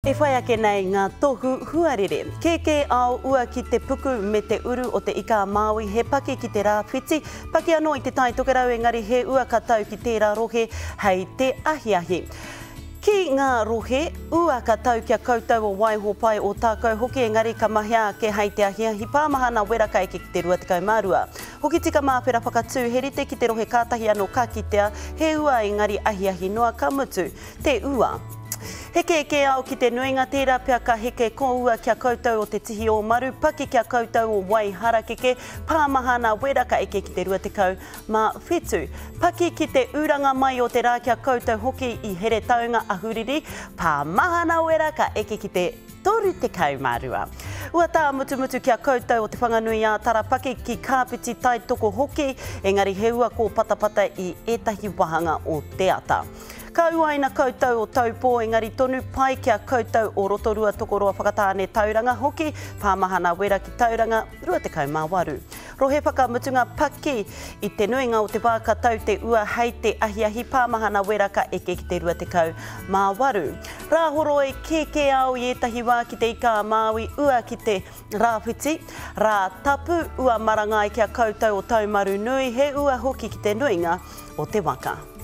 E whai ake nei ngā tohu huarere. Kēkē ao ua ki te puku me te uru o Te Ika-a-Māui, he paki ki te rāwhiti, paki anō i Te Tai Tokerau engari he ua ka tau ki tērā rohe hei te ahiahi. Ki ngā rohe, ua ka tau ki a koutou o Waihopai, o Tākou hoki engari ka mahea ake hei te ahiahi pāmahana wera ka eke ki te 22. Hokitika māwhera whakatū, he rite ki te rohe kātahi anō ka kitea he ua engari ahiahi noa ka mutu te ua. He kēkē ao ki te nuinga, tērā pea ka heke kōua ki a koutou o Te Tihi o Maru, paki ki a koutou o Waiharakeke, pāmahana wera ka eke ki te 27. Paki ki te uranga mai o te rā ki a koutou hoki i Heretaunga Ahuriri, pāmahana wera ka eke ki te 32. Ua tāmutumutu ki a koutou o Te Whanganui-ā-Tara, paki ki Kāpiti Taitoko hoki, engari he ua kōpatapata i ētahi wāhanga o te ata. Ka uaina koutou o Taupō engari tonu pai ki a koutou o Rotorua Tokoroa Whakatāne Tauranga hoki, Pāmahana Wera ki Tauranga, 28. Rohe whakamutunga paki I te nuinga o te wā ka tau te ua hei te ahiahi Pāmahana Wera ka eke ki te 28. Rāhoroi kēkē ao i ētahi wā ki te Ika-a-Māui ua ki te Rāwhiti, Rā tapu, ua marangai ki a koutou o Taumarunui, he ua hoki ki te nuinga o te waka.